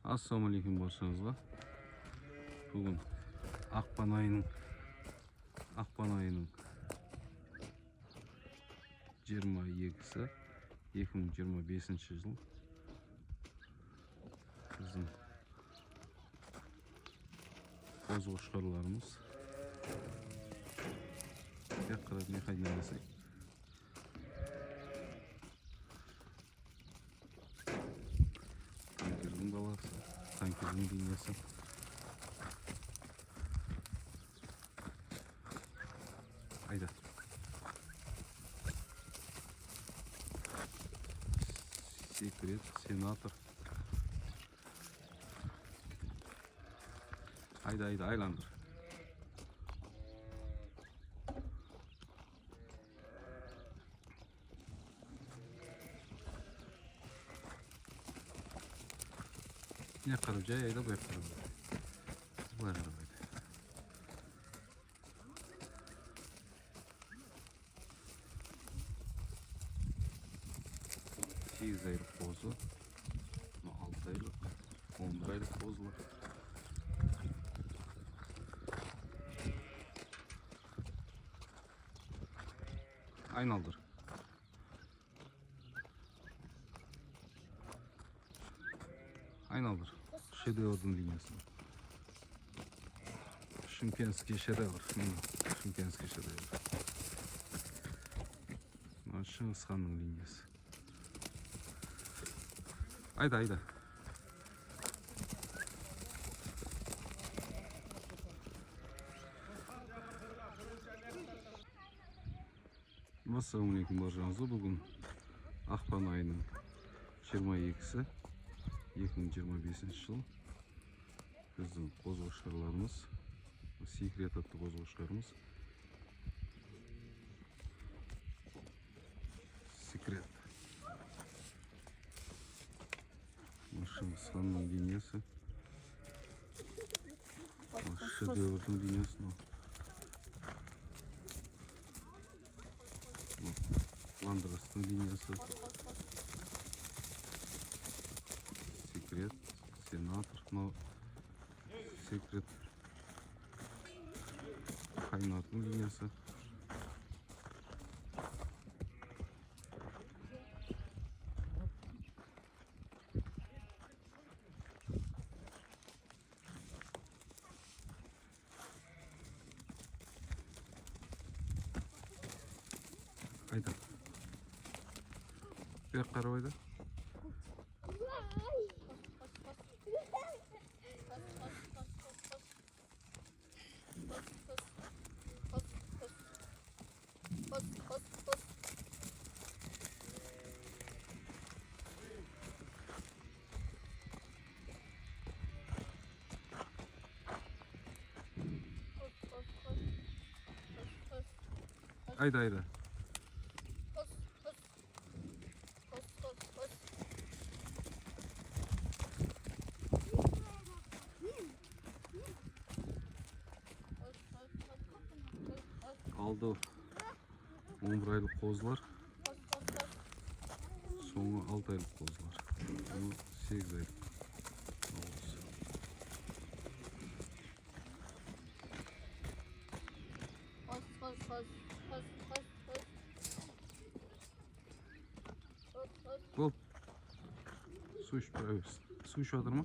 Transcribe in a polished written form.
Ассалаумағалейкум баршаңызға. Бүгін ақпан айының 22-сі, 2025 жыл. Біздің қозы қошқарларымыз тек қарап не жасайды. Танкердің баласы, танкердің денесі. Айда. Секрет, сенатор. Айда, айда, айландыр. Не қарап жай айда, былай қарап айда. Былай қарап айда. 8 айлық қозы, мынау 6 айлық, 11 айлық қозылар. Айналдыр. Айналдыр. Шедеврдің линиясы. Шымкентский шедевр. Міне, шымкентский шедевр. Мына Шыңғыс ханның линиясы. Айда, айда. Ассалаумағалейкум баршаңызға. Бүгін ақпан айының 22-сі, 2025 жыл. Біздің қозы қошқарларымыз, Секрет атты қозы қошқарымыз. Секрет. Мына Шыңғыс ханның линиясы. Мына шедеврдің линиясы мынау. Мынау Ландрастың линиясы. Секрет, сенатор, мынау Секрет, Қайнардың линиясы. Айда. Бері қарап айда. Айда, айда. Алды 11 айлық қозылар, соңы 6 айлық қозылар. Бұл 8 айлық қозы. Қос, қос, қос, қос, қос, қос. Қос, қос. Болды. Су ішіп тұра берсін. Су ішіп жатыр ма?